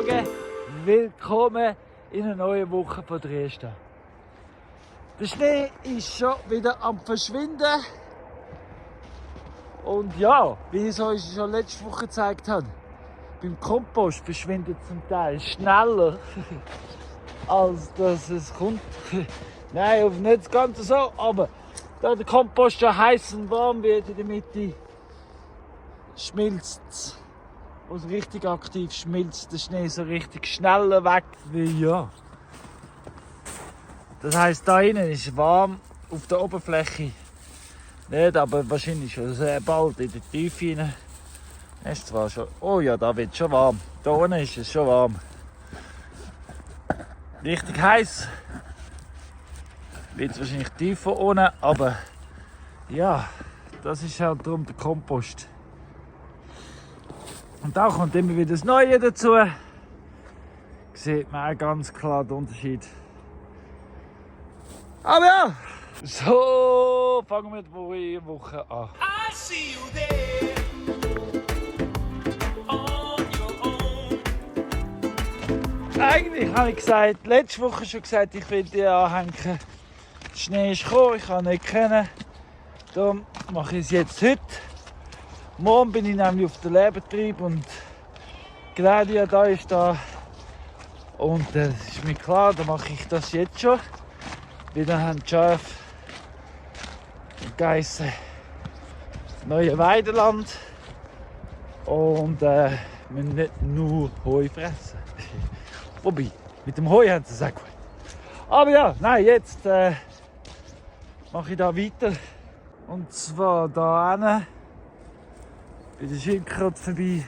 Morgen, willkommen in einer neuen Woche von Dresden. Der Schnee ist schon wieder am Verschwinden. Und ja, wie ich es euch schon letzte Woche gezeigt habe, beim Kompost verschwindet zum Teil schneller, als dass es kommt. Nein, nicht ganz so, aber da der Kompost schon heiß und warm wird in der Mitte, schmilzt es. Also richtig aktiv schmilzt der Schnee so richtig schneller weg wie ja. Das heisst, da innen ist warm auf der Oberfläche. Nicht, aber wahrscheinlich schon sehr bald in der Tiefe hinein. Es ist zwar schon. Oh ja, da wird es schon warm. Da unten ist es schon warm. Richtig heiß. Wird es wahrscheinlich tiefer unten, aber ja, das ist halt darum der Kompost. Und da kommt immer wieder das Neue dazu. Sieht man auch ganz klar den Unterschied. Aber ja, so fangen wir die neue Woche an. I see you there on your own. Eigentlich habe ich gesagt, letzte Woche schon gesagt, ich will die anhängen. Der Schnee ist gekommen, ich kann nicht kennen. Darum mache ich es jetzt heute. Morgen bin ich nämlich auf dem Lehrbetrieb und Claudia da ist da. Und das ist mir klar, dann mache ich das jetzt schon. Weil dann haben die Schafe und Geissen das neue Weideland. Und müssen nicht nur Heu fressen. Wobei, mit dem Heu haben sie es auch gut. Aber ja, nein, jetzt mache ich da weiter. Und zwar da hinten. Bei der Schildkröte vorbei.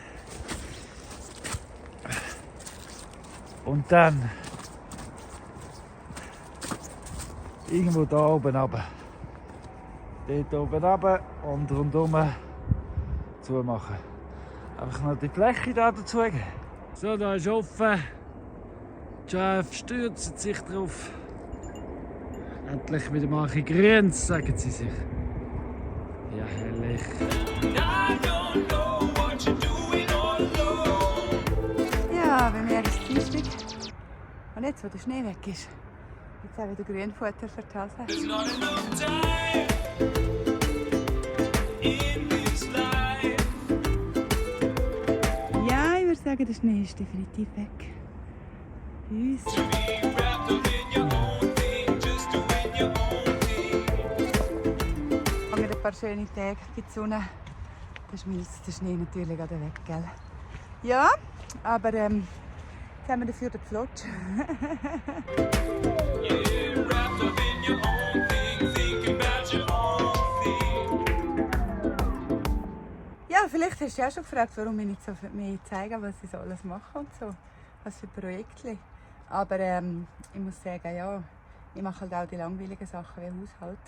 Und dann irgendwo da oben runter. Dort oben runter und rundherum zumachen. Einfach noch die Fläche da dazu geben. So, da ist offen. Die Schafe stürzen sich drauf. Endlich wieder mal ein bisschen grün, sagen sie sich. Ja, herrlich. Ja, bei mir ist es Dienstag. Und jetzt, wo der Schnee weg ist, jetzt auch wieder Grünfutter für die Hase. Ja, ich würde sagen, der Schnee ist definitiv weg. Bei uns. Fangen ein paar schöne Tage, gibt die Sonne. Dann schmilzt der Schnee natürlich gerade weg, gell? Ja, aber jetzt haben wir dafür den Pflotsch. Ja, vielleicht hast du ja auch schon gefragt, warum ich nicht so viel mehr zeigen, was ich so alles mache und so. Was für Projekte. Aber ich muss sagen, ja, ich mache halt auch die langweiligen Sachen wie Haushalt.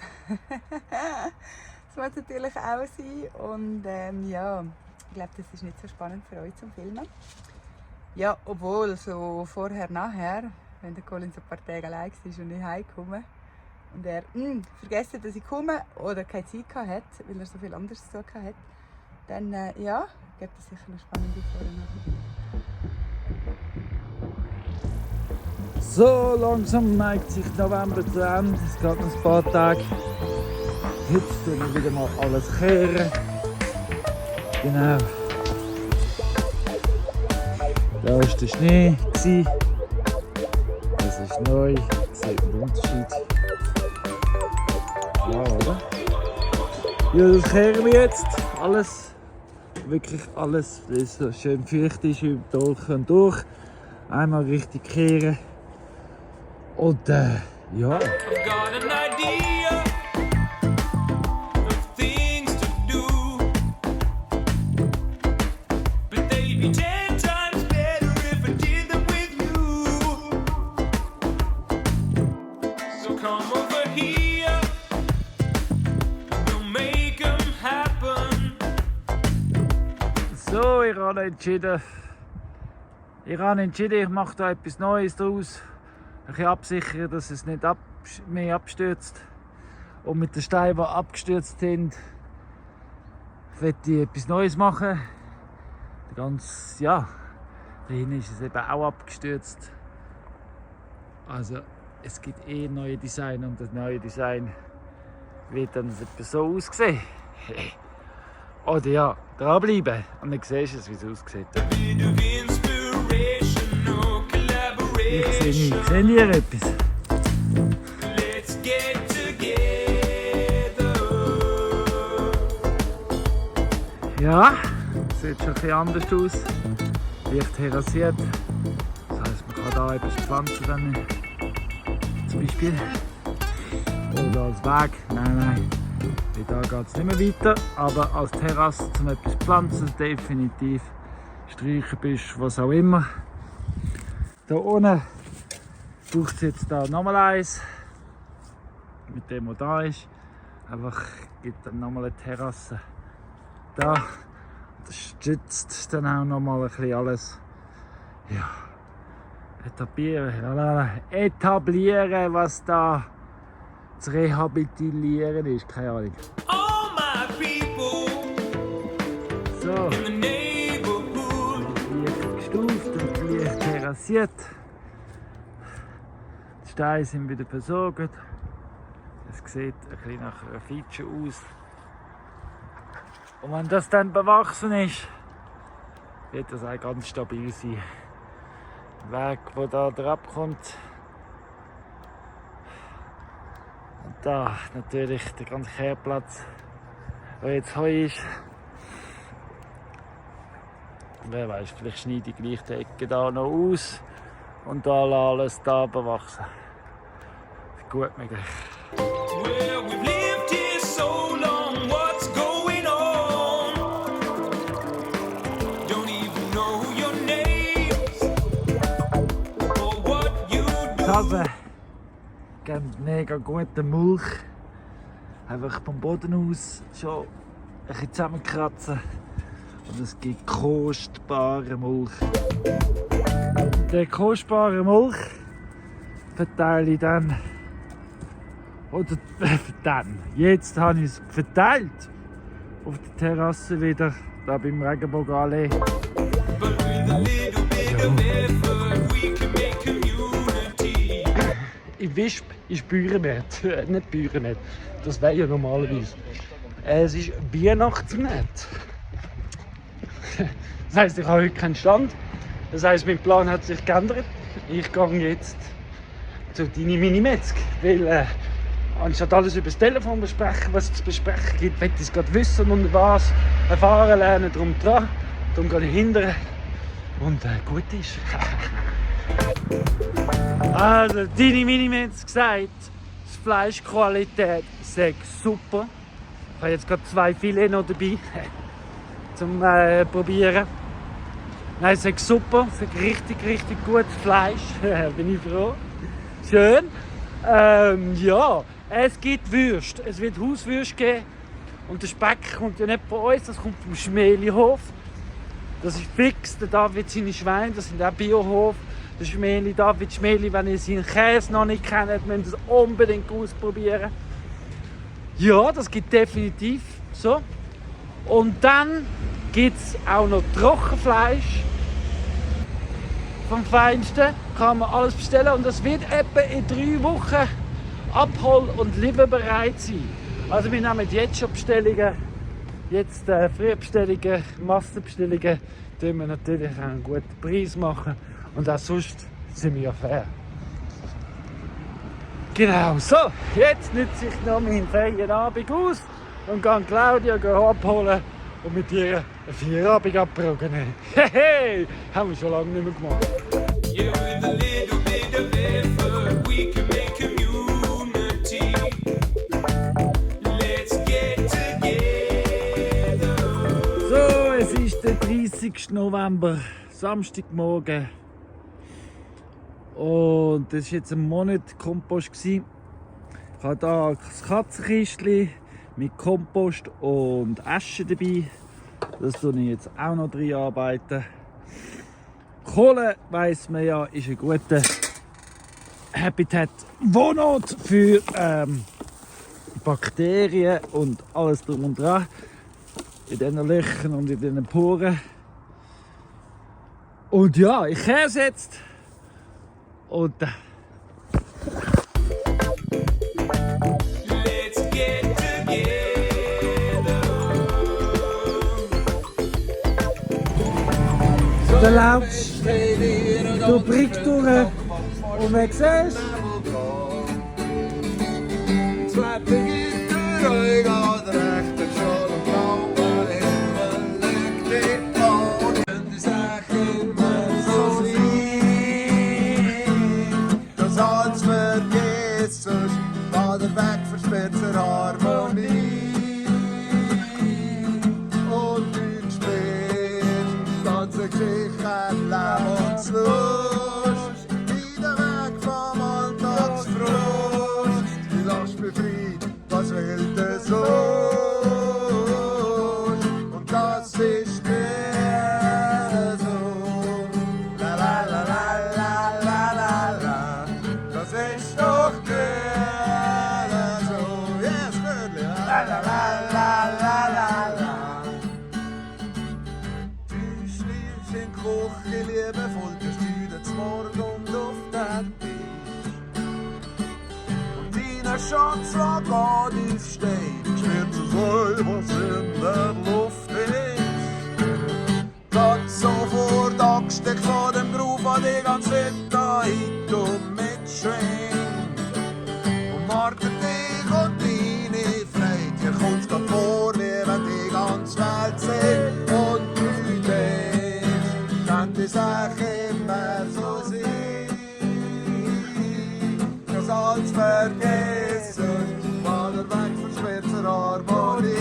Das muss natürlich auch sein. Und ja, ich glaube, das ist nicht so spannend für euch zum Filmen. Ja, obwohl so vorher, nachher, wenn der Colin so ein paar Tage allein war und ich heimkomme und er vergessen, dass ich komme oder keine Zeit hatte, weil er so viel anderes zu tun hat, dann ja, gibt es sicher eine spannende Vorher. So langsam neigt sich November zu Ende. Es geht noch ein paar Tage. Heute tun wir wieder mal alles kehren. Genau. Da war der Schnee. Das ist neu. Sieht man den Unterschied. Ja, oder? Ja, das kehren wir jetzt. Alles. Wirklich alles. Weil es so schön feucht ist, durch und durch. Einmal richtig kehren. Und ja. So, ich habe entschieden, ich mache da etwas Neues draus. Ein bisschen absichern, dass es nicht mehr abstürzt. Und mit den Steinen, die abgestürzt sind, möchte ich etwas Neues machen. Ganz, ja, Da hinten ist es eben auch abgestürzt. Also es gibt neue Design und das neue Design wird dann etwa so aussehen. Oder ja, dranbleiben und dann siehst du es, wie es aussieht. Ich sehe nichts. Seht ihr etwas? Ja, sieht schon ein bisschen anders aus. Leicht terrassiert. Das heisst, man kann da etwas pflanzen dann zum Beispiel. Oder als Weg. Nein. Da geht es nicht mehr weiter. Aber als Terrasse zum etwas pflanzen definitiv. Sträucherbüsch, was auch immer. Da unten braucht es jetzt da nochmal eins. Mit dem, was da ist. Einfach gibt dann nochmal eine Terrasse. Da. Das stützt dann auch nochmal ein bisschen alles. Ja. Etablieren, was da zu rehabilitieren ist. Keine Ahnung. So. Leicht gestuft und leicht terrassiert. Die Steine sind wieder versorgt. Es sieht ein bisschen nach einer Feature aus. Und wenn das dann bewachsen ist, wird das auch ganz stabil sein. Der Weg, der da drauf kommt. Und da natürlich der ganze Kehrplatz, wo jetzt Heu ist. Wer weiß, vielleicht schneide ich gleich die Ecke da noch aus und da alles da bewachsen. Gut möglich. Die Hasen geben mega gute Milch. Einfach vom Boden aus schon ein bisschen zusammenkratzen. Und es gibt kostbare Milch. Die kostbare Milch verteile ich dann. Oder dann. Jetzt habe ich es verteilt. Auf der Terrasse wieder, da beim Regenbogenallee. Ich wisp ist Bürennet, nicht Bürennet. Das wäre ja normalerweise. Es ist Weihnachtsnet. Das heisst, ich habe heute keinen Stand. Das heisst, mein Plan hat sich geändert. Ich gehe jetzt zu Dini Mini Metzg, weil anstatt alles über das Telefon besprechen, was es zu besprechen gibt, will ich es gerade wissen und was erfahren lernen, darum dran. Darum gehe ich hinterher und gut ist. Also, Dini Mini Metzg sagt, die Fleischqualität sei super. Ich habe jetzt gerade 2 Filet noch dabei zum Probieren. Nein, es ist super, es ist richtig gutes Fleisch. Bin ich froh. Schön. Ja, es gibt Würste. Es wird Hauswürste geben. Und der Speck kommt ja nicht von uns, das kommt vom Schmelihof. Das ist fix. Der David seine Schweine, das sind auch Biohof. Der Schmeli, David Schmeli, wenn ihr seinen Käse noch nicht kennt, müsst ihr es unbedingt ausprobieren. Ja, das gibt definitiv so. Und dann gibt es auch noch Trockenfleisch. Vom Feinsten kann man alles bestellen und das wird etwa in 3 Wochen abhol- und lieferbereit sein. Also wir nehmen jetzt schon Bestellungen, jetzt Frühbestellungen, Massenbestellungen, tun wir natürlich auch einen guten Preis machen und auch sonst sind wir ja fair. Genau, so, jetzt nütze ich noch meinen freien Abend aus und gehe Claudia abholen und mit ihr einen Feierabend abbrücken. Hehe, haben wir schon lange nicht mehr gemacht. Yeah, with a little bit of effort, we can make community. Let's get together. So, es ist der 30. November, Samstagmorgen. Und das war jetzt ein Monat Kompost. Ich habe hier das Katzenkistchen mit Kompost und Asche dabei. Das tue ich jetzt auch noch drin arbeiten. Kohle, weiss man ja, ist ein guter Habitat Wohnort für Bakterien und alles drum und dran. In diesen Löchern und in diesen Poren. Und ja, ich kehre es jetzt. Und Let's get together. du laufst durch die Brücke durch und man sieht, Zweite geht durch euch, geht rechter Schal und blauer Himmel liegt die an. Und die Sache immer so sein, dass alles vergisst, sonst geht weg versperrt zur Harmonie. Und du spürst die ganze Geschichte, Leben und Lust, wieder weg vom Alltagsfrust. Du lachst befreit, was will der Sohn? Und das ist mir so. La la la la la la la la. Das ist doch mir so. Yes, Gürtli. La la la la la la la. Du schläfst in die Küche, liebevoll gesteuert zum Morgen und auf den Tisch. Und deine Schatzlage aufsteht, schwer zu sein, was in der Luft ist. Gott sofort angesteckt von dem Beruf, an die ganze Zeit und mitschwingt. Und markert dich und deine Freude, hier kommst du vor, wie wenn die ganze Welt sieht. Und du denkst, kann die Sache immer so sein, dass alles vergessen, weil weg von schwerzer Harmonie.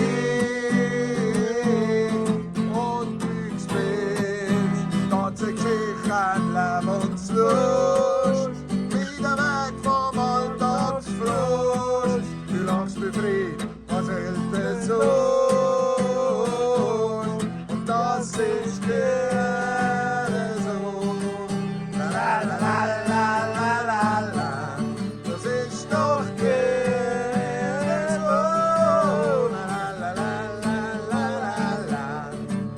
Und du spürst, die ganze Geschichte, ein Leben und Lust, wieder weg vom Alltagsfrust. Du lachst befreit, was hält der Sohn? Und das ist gerne so. La la la la la la la. Das ist doch gerne so. La la la la la la la.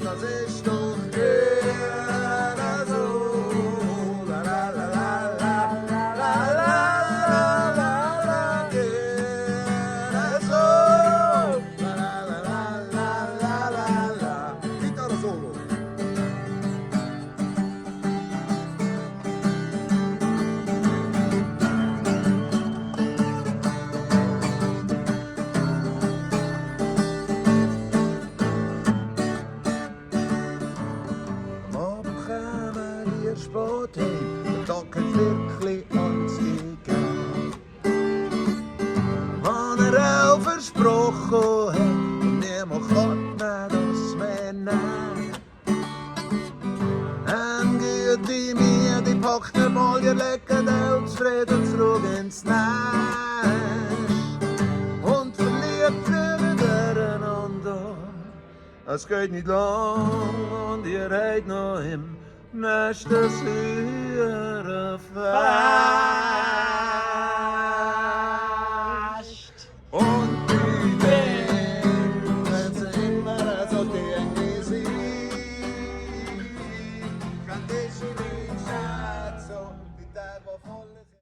Das ist doch gerne so. La la la la la la la la la. Gerne so. La la la la la la la. Gitarre solo. Am Abend kommen wir spät heim, der Tag hat wirklich ans gegeben. Was auch versprochen hat, und niemand kann mir das mehr nehmen. Ein gute mir, die packt einmal ihr Lecken auch zufrieden zurück ins Nest. Und verliebt miteinander. Es geht nicht lang und ihr habt noch im nächsten Säure